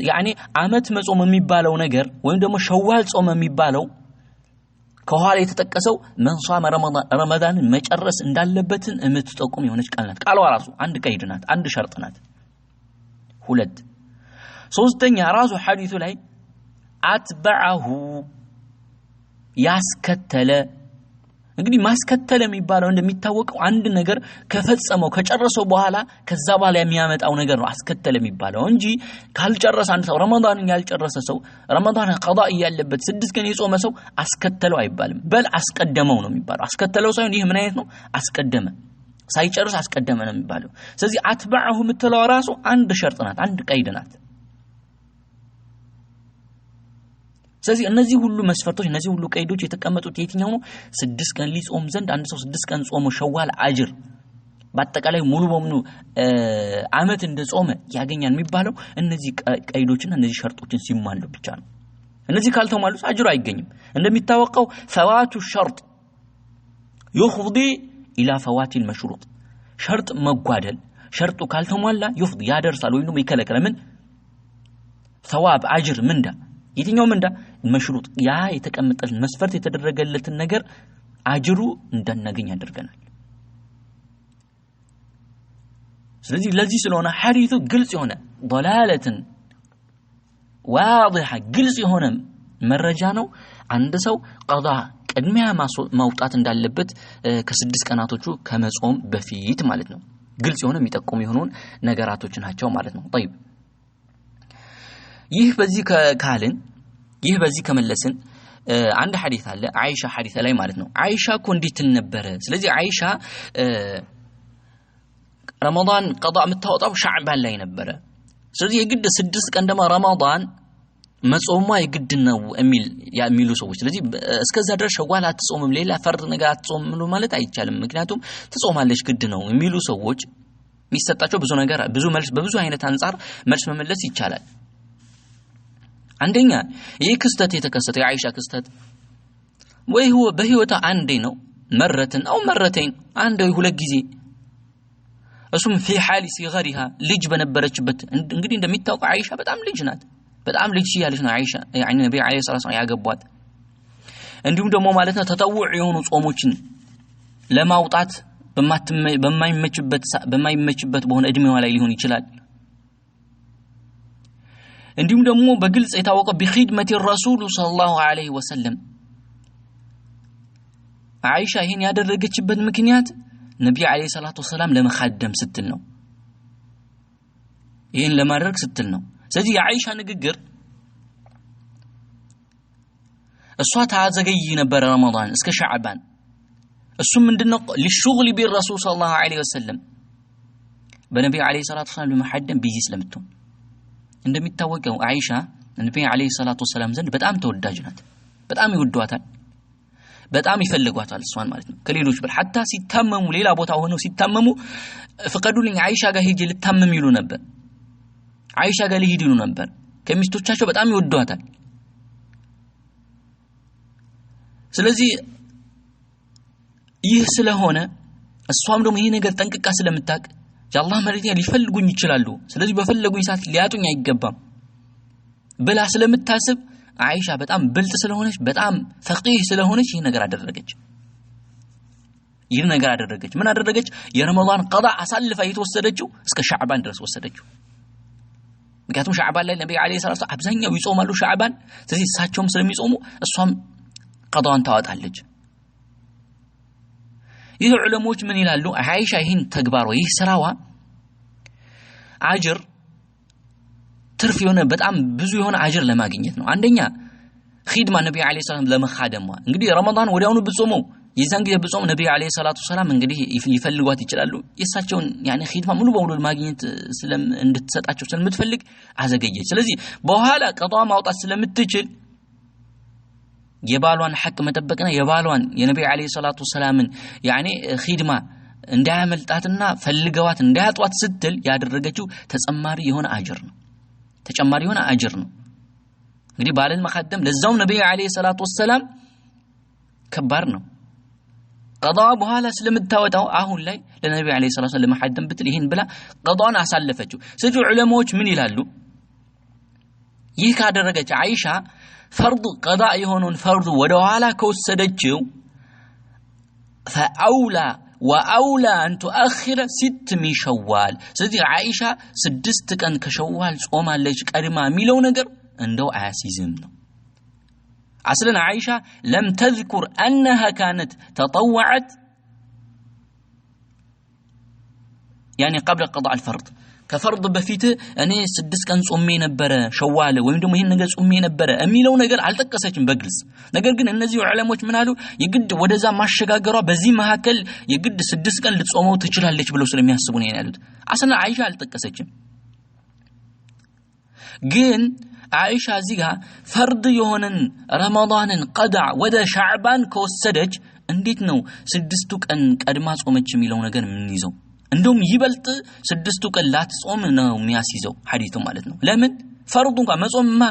S1: ያኔ አመት መጾም የሚባለው ነገር ወይም ደግሞ ሸዋል ጾም የሚባለው ከኋላ የተጠቀሰው መን ሷመ ረመዳንን መጨረስ እንዳለበትን የምትጠቁም የሆነች ቃል ናት። ቃሏ ራሱ አንድ ቀይድ ናት፣ አንድ ሸርጥ ናት። ሁለት ሶስተኛ ራሱ ሐዲሱ ላይ አትበዐሁ ያስከተለ። እንግዲህ ማስከተለ የሚባለው እንደሚታወቀው አንድ ነገር ከፈጸመው ከጨረሰው በኋላ ከዛ በኋላ የሚያመጣው ነገር ነው አስከተለ የሚባለው እንጂ ካልጨረሰ አንድ ሰው ረመዳንን ያልጨረሰ ሰው ረመዳን ቀዳ ያለበት 6 ቀን የጾመ ሰው አስከተለው አይባልም። በል አስቀደመው ነው የሚባለው። አስከተለው ሳይሆን ይህ ምን አይነት ነው? አስቀደመ፣ ሳይጨርስ አስቀደመ ነው የሚባለው። ስለዚህ አትበዐሁ የምትለው ራሱ አንድ ሸርጥ ናት፣ አንድ ቀይድ ናት። ስለዚህ እነዚህ ሁሉ መስፈርቶች እነዚህ ሁሉ ቀይዶች የተቀመጡት የትኛው ነው? 6 ቀን ሊጾም ዘንድ አንድ ሰው 6 ቀን ጾሞ ሸዋል አጅር በአጠቃላይ ሙሉ በሙሉ አመት እንደጾመ ያገኛል የሚባለው እነዚህ ቀይዶችና እነዚህ ሸርጦችን ሲሟሉ ብቻ ነው። እነዚህ ካልተሟሉ አጅሩ አይገኝም። እንደሚታወቀው ፈዋቱ ሸርጥ يفضي الى فوات المشروط ሸርጥ መጓደል ሸርጡ ካልተሟላ يفضي ያደርሳል ወይም ደግሞ ይከለክላል። ምን ثواب አጅር ምንዳ የትኛው ምንዳ? መሽሩጥ ያ የተቀመጠልን መስፈርት የተደረገለትን ነገር አጅሩ እንዳናገኝ ያደርገናል። ስለዚህ ለዚህ ስለሆነ ሐዲሱ ግልጽ የሆነ ضلالة واضحة ግልጽ የሆነ መረጃ ነው። አንድ ሰው ቀዳ ቅድሚያ ማውጣት እንዳለበት ከ6 ቀናቶቹ ከመጾም በፊት ማለት ነው። ግልጽ የሆነ የሚጠቁም የሆነውን ነገራቶች ናቸው ማለት ነው። طيب ይህ በዚህ ካልን ይህ በዚህ ከመለስን አንድ ሐዲስ አለ አይሻ ሐዲስ ላይ ማለት ነው። አይሻ እኮ እንዴት ነበረ? ስለዚህ አይሻ ረመዳን ቀዳ የምታወጣው ሻዕባን ላይ ነበረ። ስለዚህ የግድ 6 ቀን ደግሞ ረመዳን መጾሟ የግድ ነው የሚሉ ሰዎች ስለዚህ እስከዛ ድረስ ሸዋል አትጾምም ሌላ ፈርድ ነገር አትጾምም ማለት አይቻልም። ምክንያቱም ትጾማለች ግድ ነው የሚሉ ሰዎች የሚሰጣቸው ብዙ ነገር ብዙ መልስ በብዙ አይነት አንፃር መልስ መመለስ ይቻላል። አንደኛ ይህ ክስተት የተከሰተው የአይሻ ክስተት ወይ هو በህይወቷ አንዴ ነው መረትን አው መረተين አንድ ወይ ሁለት ጊዜ እሱም في حال صغرها ልጅ በነበረችበት። እንግዲህ እንደሚታወቀው አይሻ በጣም ልጅ ናት። በጣም ልጅ ያለች ነው አይሻ ያኒ ነብይ አለይሂ ሰላቱ ወሰላም ያገቧት። እንዲሁም ደግሞ ማለት ነው ተጠውዕ የሆኑ ጾሞችን ለማውጣት በማይመችበት በሆነ እድሜዋ ላይ ሊሆን ይችላል። እንዲሁም ደግሞ በግልጽ የታወቀው بخدمة الرسول صلى الله عليه وسلم አይሻ ይሄን ያደረገችበት ምክንያት ነብይ አለይሂ ሰላቱ ወሰላም ለመኻደም ስትል ነው። ይሄን ለማድረግ ስትል ነው። ስለዚህ የአይሻ ንግግር እሷ ታዘገይ ነበር ረመዳን እስከ ሻዕባን። እሱ ምንድነው للشغل بالرسول صلى الله عليه وسلم በነብይ አለይሂ ሰላቱ ወሰላም ለመሐደም busy ስለምትሆን። እንደሚታወቀው አይሻ ነብይ አለይሂ ሰላቱ ወሰላም ዘንድ በጣም ተወዳጅ ናት። በጣም ይወዷታል፣ በጣም ይፈልጓታል እሷን ማለት ነው ከሌሎች በል حتى ሲታመሙ ሌላ ቦታ ሆነው ሲታመሙ ፍቀዱልኝ አይሻ ጋር ሄጄ ልታመም ይሉ ነበር። አይሻ ጋር ሊሄድ ይሉ ነበር። ከሚስቶቻቸው በጣም ይወዷታል። ስለዚህ ይህ ስለሆነ እሷም ደግሞ ይሄ ነገር ጠንቅቃ ስለምታውቅ የአላህ መልእክተኛ ሊፈልጉኝ ይችላሉ፣ ስለዚህ በፈለጉኝ ሰዓት ሊያጡኝ አይገባም ብላ ስለምታስብ አይሻ በጣም ብልጥ ስለሆነች፣ በጣም ፈቂህ ስለሆነች ይህ ነገር አደረገች። ይህ ነገር አደረገች። ምን አደረገች? የረመዳን ቀዳ አሳልፋ የተወሰደችው እስከ ሻዕባን ድረስ ወሰደችው። ምክንያቱም ሻዕባን ላይ ነብይ አለይሂ ሰላቱ አብዛኛው ይጾማሉ ሻዕባን። ስለዚህ እሳቸውም ስለሚጾሙ እሷም ቀዳዋን ታወጣለች። ይህ ዑለሞች ምን ይላሉ? አይሻ ይህን ተግባሯ ይህ ስራዋ አጅር ትርፍ የሆነ በጣም ብዙ የሆነ አጅር ለማግኘት ነው። አንደኛ ኺድማ ነብይ አለይሂ ሰላም ለመኻደሟ። እንግዲህ ረመዳን ወዲያውኑ ብጾመው የዛን ጊዜ ብጾም ነብይ አለይሂ ሰላቱ ሰላም እንግዲህ ሊፈልጓት ይችላሉ። የእሳቸውን ያኔ ኺድማ ሙሉ በሙሉ ማግኘት እንድትሰጣቸው ስለምትፈልግ አዘገየች። ስለዚህ በኋላ ቀዷ ማውጣት ስለምትችል የባሏን ሐቅ መጠበቅና የባሏን የነብይ አለይሂ ሰላቱ ሰላምን ያኔ ኺድማ እንዳያመልጣትና ፈልገዋት እንዳያጧት ስትል ያደረገችው ተጨማሪ የሆነ አጅር ነው። ተጨማሪ የሆነ አጅር ነው። እንግዲህ ባልን መኻደም ለዛውም ነብይ አለይሂ ሰላቱ ወሰላም ከባድ ነው። ቀዷ በኋላ ስለምታወጣው አሁን ላይ ለነብይ አለይሂ ሰላቱ ወሰላም ለመሐደም ብትል ይሄን ብላ ቀዷን አሳለፈችው። ስለዚህ ዑለማዎች ምን ይላሉ? ይህ ካደረገች አይሻ ፈርድ ቀዳ የሆነውን ፈርድ ወደ ኋላ ከወሰደችው فأولى وأولى أن تؤخر ست من شوال። ስለዚህ አይሻ 6 ቀን ከሸዋል ጾማለች ቀድማ የሚለው ነገር እንደው አያሲዝም ነው። أصلا عائشة لم تذكر أنها كانت تطوعت يعني قبل قضاء الفرض። ከፈርድ በፊት እኔ 6 ቀን ጾሜ ነበረ ሸዋል ወይም ደግሞ ይሄን ነገር ጾሜ ነበረ የሚለው ነገር አልጠቀሰችም በግልጽ። ነገር ግን እነዚህ ዑለሞች ምን አሉ? የግድ ወደዛ ማሸጋገሯ በዚህ መካከል የግድ 6 ቀን ልትጾመው ትችላለች ብለው ስለሚያስቡ ነው ያሉት። አስለን አይሻ አልጠቀሰችም። ግን አይሻ እዚህ ጋር ፈርድ የሆነን ረመዳንን ቀዳ ወደ ሻዕባን ከወሰደች እንዴት ነው 6 ቀን ቀድማ ጾመች የሚለው ነገር ምን ይዘው? እንደውም ይበልጥ 6 ቀን ላትጾም ነው የሚያስይዘው ሐዲሱ ማለት ነው። ለምን ፈርዱ እንኳን መጾምማ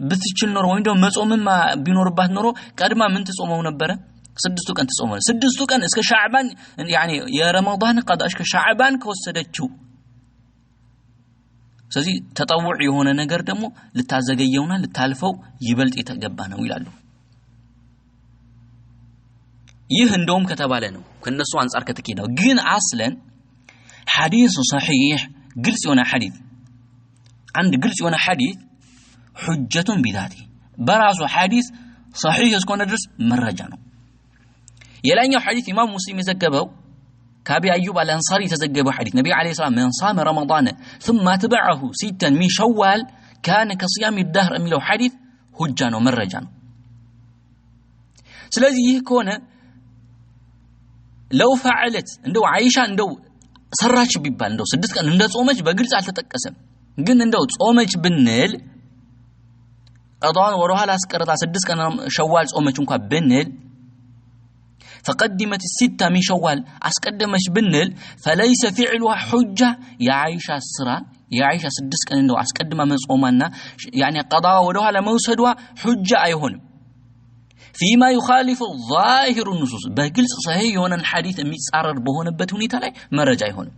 S1: ብትችል ኖሮ ወይም ደግሞ መጾምማ ቢኖርባት ኖሮ ቀድማ ምን ትጾመው ነበረ? 6 ቀን ትጾመው። 6 ቀን እስከ ሻዕባን ያኒ የረመዳን ቀዳ እስከ ሻዕባን ከወሰደችው፣ ስለዚህ ተጠውዕ የሆነ ነገር ደግሞ ልታዘገየውና ልታልፈው ይበልጥ የተገባ ነው ይላሉ። ይህ እንደውም ከተባለ ነው ከነሱ አንፃር ከተኬደው። ግን አስለን ሐዲስ ሰሒህ ግልጽ የሆነ ሐዲስ አንድ ግልጽ የሆነ ሐዲስ ሑጀቱን ቢዛቲ በራሱ ሐዲስ ሰሒህ እስከሆነ ድረስ መረጃ ነው። የላይኛው ሐዲስ ኢማም ሙስሊም የዘገበው ከአቢ አዩብ አልአንሳሪ የተዘገበው ሐዲስ ነብይ አለይሂ ሰላም መን ሷመ ረመዳን ثم أتبعه ستا من شوال كان كصيام الدهر የሚለው ሐዲስ ሁጃ ነው፣ መረጃ ነው። ስለዚህ ይህ ከሆነ ለው ፈዐለት እንደው አይሻ እንደው ሰራች ቢባል እንደው 6 ቀን እንደ ጾመች በግልጽ አልተጠቀሰም። ግን እንደው ጾመች ብንል ቀዷን ወደ ኋላ አስቀርታ 6 ቀን ሸዋል ጾመች እንኳን ብንል فقدمت الستة من شوال አስቀደመች ብንል فليس فعلها حجة የአይሻ ስራ የአይሻ 6 ቀን እንደው አስቀድማ መጾማና ያኔ ቀዷ ወደ ኋላ መውሰዷ ሁጃ አይሆንም። فيما يخالف ظاهر النصوص በግልጽ ሰሂህ የሆነን ሐዲስ የሚጻረር በሆነበት ሁኔታ ላይ መረጃ አይሆንም።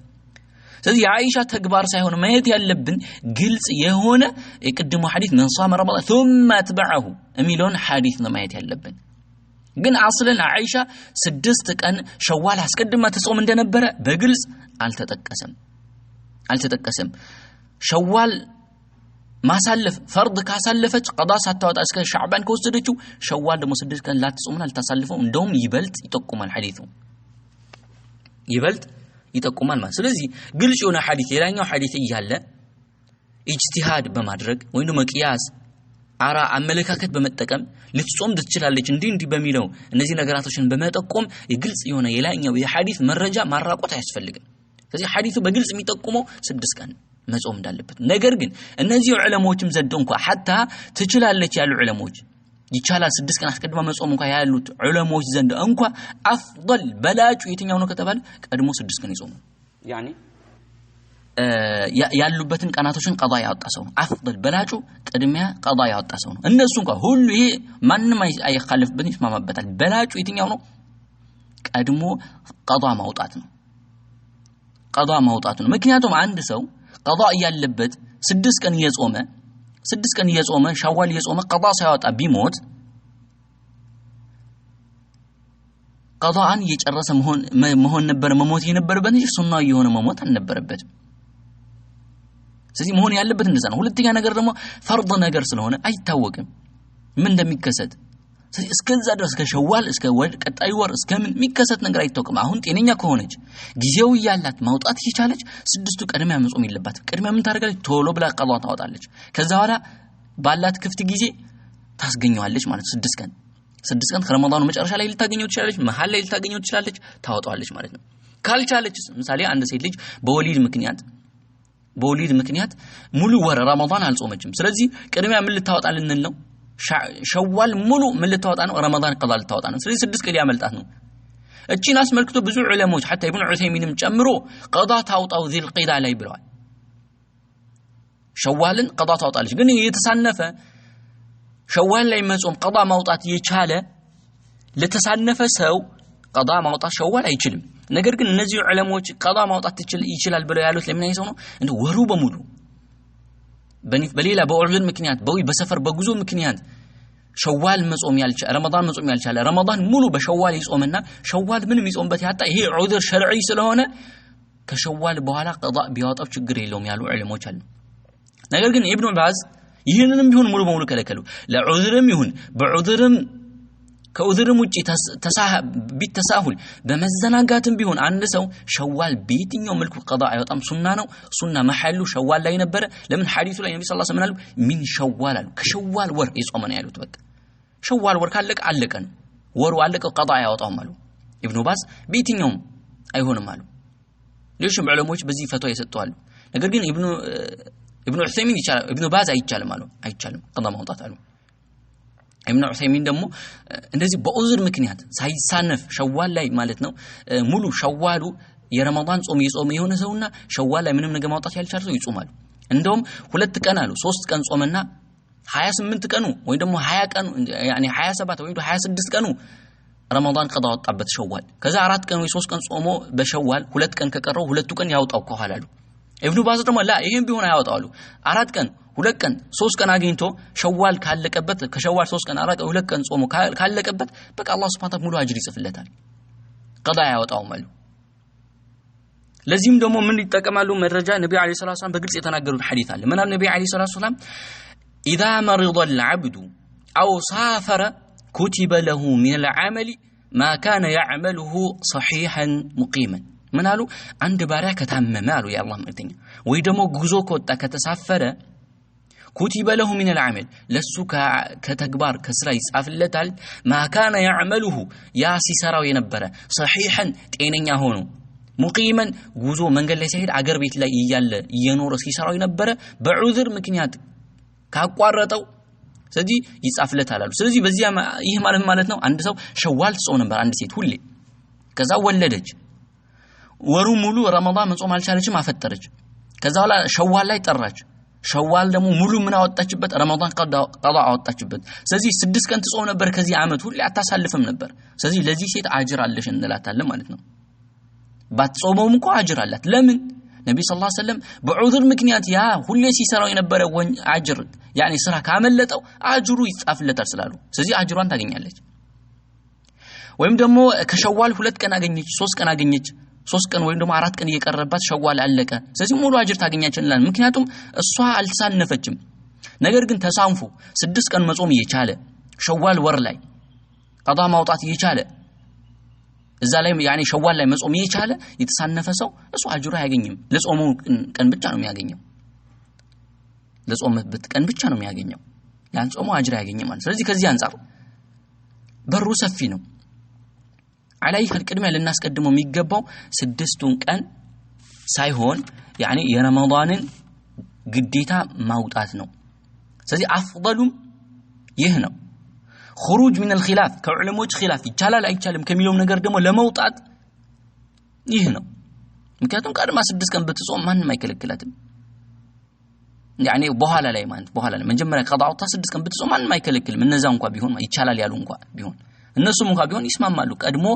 S1: ስለዚህ የአይሻ ተግባር ሳይሆን ማየት ያለብን ግልጽ የሆነ የቅድሙ ሐዲስ من صام رمضان ثم أتبعه የሚለውን ሐዲስ ነው ማየት ያለብን። ግን አስለን አይሻ 6 ቀን ሸዋል አስቀድማ ትጾም እንደነበረ በግልጽ አልተጠቀሰም። ሸዋል ማሳለፍ ፈርድ ካሳለፈች ቀዳ ሳታወጣ እስከ ሻዕባን ከወሰደችው ሸዋል ደግሞ 6 ቀን ላትጾምና ልታሳልፈው እንደውም ይበልጥ ይጠቁማል ሐዲሱ ይበልጥ ይጠቁማል ማለት። ስለዚህ ግልጽ የሆነ ሐዲስ ሌላኛው ሐዲስ እያለ ኢጅቲሃድ በማድረግ ወይም ደግሞ ቅያስ አራ አመለካከት በመጠቀም ልትጾም ትችላለች እንዲህ እንዲህ በሚለው እነዚህ ነገራቶችን በመጠቆም የግልጽ የሆነ የላይኛው የሐዲስ መረጃ ማራቆት አያስፈልግም። ስለዚህ ሐዲሱ በግልጽ የሚጠቁመው 6 ቀን መጾም እንዳለበት። ነገር ግን እነዚህ ዑለሞችም ዘንድ እንኳን ሐታ ትችላለች ያሉ ዑለሞች ይቻላል 6 ቀን አስቀድማ መጾም እንኳን ያሉት ዑለሞች ዘንድ እንኳን አፍضል በላጩ የትኛው ነው ከተባለ ቀድሞ 6 ቀን ይጾሙ። ያኒ ያሉበትን ቀናቶችን ቀዳ ያወጣ ሰው ነው። አፍضል በላጩ ቅድሚያ ቀዳ ያወጣ ሰው ነው። እነሱ እንኳን ሁሉ ይሄ ማንም አይኻልፍበትም፣ ይስማማበታል። በላጩ የትኛው ነው? ቀድሞ ቀዳ ማውጣት ነው። ቀዳ ማውጣት ነው። ምክንያቱም አንድ ሰው ቀዳ እያለበት 6 ቀን እየጾመ 6 ቀን እየጾመ ሸዋል እየጾመ ቀዳ ሳያወጣ ቢሞት ቀዳን እየጨረሰ መሆን ነበር መሞት የነበረበት እንጂ ሱና እየሆነ መሞት አልነበረበትም። ስለዚህ መሆን ያለበት እንደዛ ነው። ሁለተኛ ነገር ደግሞ ፈርድ ነገር ስለሆነ አይታወቅም ምን እንደሚከሰት። ስለዚህ እስከዛ ድረስ ከሸዋል እስከ ወር ቀጣዩ ወር እስከ ምን የሚከሰት ነገር አይታወቅም። አሁን ጤነኛ ከሆነች ጊዜው እያላት ማውጣት እየቻለች 6ቱ ቅድሚያ መጾም የለባትም። ቅድሚያ ምን ታደርጋለች? ቶሎ ብላ ቀዷ ታወጣለች። ከዛ በኋላ ባላት ክፍት ጊዜ ታስገኘዋለች ማለት ነው። 6 ቀን 6 ቀን ከረመዳኑ መጨረሻ ላይ ልታገኘው ትችላለች፣ መሃል ላይ ልታገኘው ትችላለች፣ ታወጣዋለች ማለት ነው። ካልቻለችስ ምሳሌ አንድ ሴት ልጅ በወሊድ ምክንያት ሙሉ ወር ረመዳን አልጾመችም። ስለዚህ ቅድሚያ ምን ልታወጣ ልንል ነው? ሸዋል ሙሉ ምን ልታወጣ ነው? ረመዳን ቀዳ ልታወጣ ነው። ስለዚህ 6 ቀን ሊያመልጣት ነው። እቺን አስመልክቶ ብዙ ዑለሞች حتى ኢብኑ ዑሰይሚንም ጨምሮ ቀዳ ታውጣው ዚል ቂዳ ላይ ብለዋል። ሸዋልን ቀዳ ታውጣለች። ግን የተሳነፈ ሸዋል ላይ መጾም ቀዳ ማውጣት የቻለ ለተሳነፈ ሰው ቀዳ ማውጣት ሸዋል አይችልም። ነገር ግን እነዚህ ዑለሞች ቀዳ ማውጣት ይችላል ብለው ያሉት ለምን አይሰው ነው? እንደ ወሩ በሙሉ በሌላ በዑዝር ምክንያት በዊ በሰፈር በጉዞ ምክንያት ሸዋል መጾም ያልቻለ ረመዳን መጾም ያልቻለ ረመዳን ሙሉ በሸዋል ይጾምና ሸዋል ምንም ይጾምበት ያጣ ይሄ ዑዝር ሸርዒ ስለሆነ ከሸዋል በኋላ ቀዳ ቢያወጣው ችግር የለውም ያሉ ዑለሞች አሉ። ነገር ግን ኢብኑ ባዝ ይህንንም ቢሆን ሙሉ በሙሉ ከለከሉ። ለዑዝርም ይሁን በዑዝርም ከዑዝርም ውጪ ቢተሳሁል በመዘናጋትም ቢሆን አንድ ሰው ሸዋል በየትኛው መልኩ ቀዳ አይወጣም። ሱና ነው። ሱና መሐሉ ሸዋል ላይ ነበረ። ለምን ሐዲሱ ላይ ነብዩ ሰለላሁ ዐለይሂ ወሰለም አሉ ሚን ሸዋል አሉ። ከሸዋል ወር የጾመ ነው ያሉት። በቃ ሸዋል ወር ካለቀ አለቀ ነው፣ ወሩ አለቀ፣ ቀዳ አያወጣውም አሉ። ኢብኑ ባዝ በየትኛውም አይሆንም አሉ። ሌሎችም ዑለሞች በዚህ ፈትዋ የሰጡ አሉ። ነገር ግን ኢብኑ ዑሰይሚን ይቻላል፣ ኢብኑ ባዝ አይቻልም አሉ። አይቻልም ቀዳ ማውጣት አሉ። ኢብኑ ዑሰይሚን ደግሞ እንደዚህ በዑዝር ምክንያት ሳይሳነፍ ሸዋል ላይ ማለት ነው ሙሉ ሸዋሉ የረመዳን ጾም የጾመ የሆነ ሰውና ሸዋል ላይ ምንም ነገር ማውጣት ያልቻለ ሰው ይጾማሉ። እንደውም 2 ቀን አሉ 3 ቀን ጾመና 28 ቀኑ ወይ ደግሞ 20 ቀኑ ያኒ 27 ወይ ደግሞ 26 ቀኑ ረመዳን ቀዳ ወጣበት ሸዋል። ከዛ 4 ቀን ወይ 3 ቀን ጾሞ በሸዋል 2 ቀን ከቀረው 2 ቀን ያውጣው ከኋላ አሉ። ኢብኑ ባዝ ደግሞ ላ ይሄን ቢሆን አያወጣው አሉ። 4 ቀን 2 ቀን 3 ቀን አግኝቶ ሸዋል ካለቀበት ከሸዋል 3 ቀን 4 ቀን 2 ቀን ጾሞ ካለቀበት በቃ አላህ Subhanahu Wa Ta'ala ሙሉ አጅር ይጽፍለታል፣ ቀዳ አያወጣውም አሉ። ለዚህም ደግሞ ምን ይጠቀማሉ መረጃ ነብዩ አለይሂ ሰላቱ ወሰላም በግልጽ የተናገሩት ሐዲስ አለ። ምን አሉ ነብዩ አለይሂ ሰላቱ ወሰላም? ኢዛ መሪض العبد أو سافر كتب له من العمل ما كان يعمله صحيحا مقيما። ምን አሉ? አንድ ባሪያ ከታመመ አሉ የአላህ መልእክተኛ ወይ ደግሞ ጉዞ ከወጣ ከተሳፈረ كتب له من العمل ለሱ ከተግባር ከስራ ይጻፍለታል ما كان يعمله ያ ሲሰራው የነበረ صحيحا ጤነኛ ሆኖ مقيما ጉዞ መንገድ ላይ ሲሄድ አገር ቤት ላይ እያለ እየኖረ ሲሰራው የነበረ በዑዝር ምክንያት ካቋረጠው ስለዚህ ይጻፍለታል አሉ። ስለዚህ በዚያ ይህ ማለት ነው አንድ ሰው ሸዋል ጾም ነበር አንድ ሴት ሁሌ ከዛ ወለደች፣ ወሩ ሙሉ ረመዳን መጾም አልቻለችም፣ አፈጠረች። ከዛ በኋላ ሸዋል ላይ ጠራች። ሸዋል ደግሞ ሙሉ ምን አወጣችበት? ረመዳን ቀዳ አወጣችበት። ስለዚህ 6 ቀን ትጾም ነበር ከዚህ አመት ሁሌ አታሳልፍም ነበር። ስለዚህ ለዚህ ሴት አጅር አለሽ እንላታለን ማለት ነው። ባትጾመውም እንኳን አጅር አላት። ለምን? ነብዩ ሰለላሁ ዐለይሂ ወሰለም በዑዝር ምክንያት ያ ሁሌ ሲሰራው የነበረ አጅር ያኒ ስራ ካመለጠው አጅሩ ይጻፍለታል ስላሉ ስለዚህ አጅሯን ታገኛለች። ወይም ደግሞ ከሸዋል 2 ቀን አገኘች፣ 3 ቀን አገኘች፣ 3 ቀን ወይም ደግሞ 4 ቀን እየቀረባት ሸዋል አለቀ። ስለዚህ ሙሉ አጅር ታገኛለች እንላለን። ምክንያቱም እሷ አልተሳነፈችም። ነገር ግን ተሳንፎ 6 ቀን መጾም እየቻለ ሸዋል ወር ላይ ቀዳ ማውጣት እየቻለ እዛ ላይ ያኔ ሸዋል ላይ መጾም እየቻለ የተሳነፈ ሰው እሱ አጅሩ አያገኝም። ለጾመው ቀን ብቻ ነው የሚያገኘው። ለጾመበት ቀን ብቻ ነው የሚያገኘው። ያን ጾመው አጅር አያገኝም ማለት። ስለዚህ ከዚህ አንፃር በሩ ሰፊ ነው። አላይ ቅድሚያ ልናስቀድመው የሚገባው 6ቱን ቀን ሳይሆን ያኔ የረመዳንን ግዴታ ማውጣት ነው። ስለዚህ አፍضሉም ይህ ነው። خروج من الخلاف ከዑለሞች ኺላፍ ይቻላል አይቻልም ከሚለው ነገር ደግሞ ለመውጣት ይህ ነው። ምክንያቱም ቀድማ 6 ቀን ብትጾም ማንም አይከለክላትም። ያኔ በኋላ ላይ ማለት በኋላ ላይ መጀመሪያ ቀዳ አውጥታ 6 ቀን ብትጾም ማንም አይከለክልም። እነዛ እንኳን ቢሆን ይቻላል ያሉ እንኳን ቢሆን እነሱም እንኳን ቢሆን ይስማማሉ ቀድሞ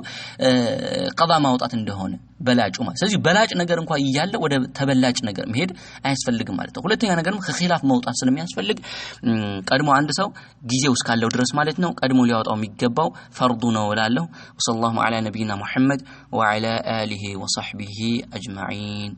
S1: ቀዳ ማውጣት እንደሆነ በላጩ ማለት። ስለዚህ በላጭ ነገር እንኳን እያለ ወደ ተበላጭ ነገር መሄድ አያስፈልግም ማለት ነው። ሁለተኛ ነገርም ከኺላፍ መውጣት ስለሚያስፈልግ ቀድሞ አንድ ሰው ጊዜው እስካለው ድረስ ማለት ነው ቀድሞ ሊያወጣው የሚገባው ፈርዱ ነው እላለሁ። ወሰለላሁ ዐላ ነቢይና ሙሐመድ ወዐላ አሊሂ ወሰሕቢሂ አጅማዒን።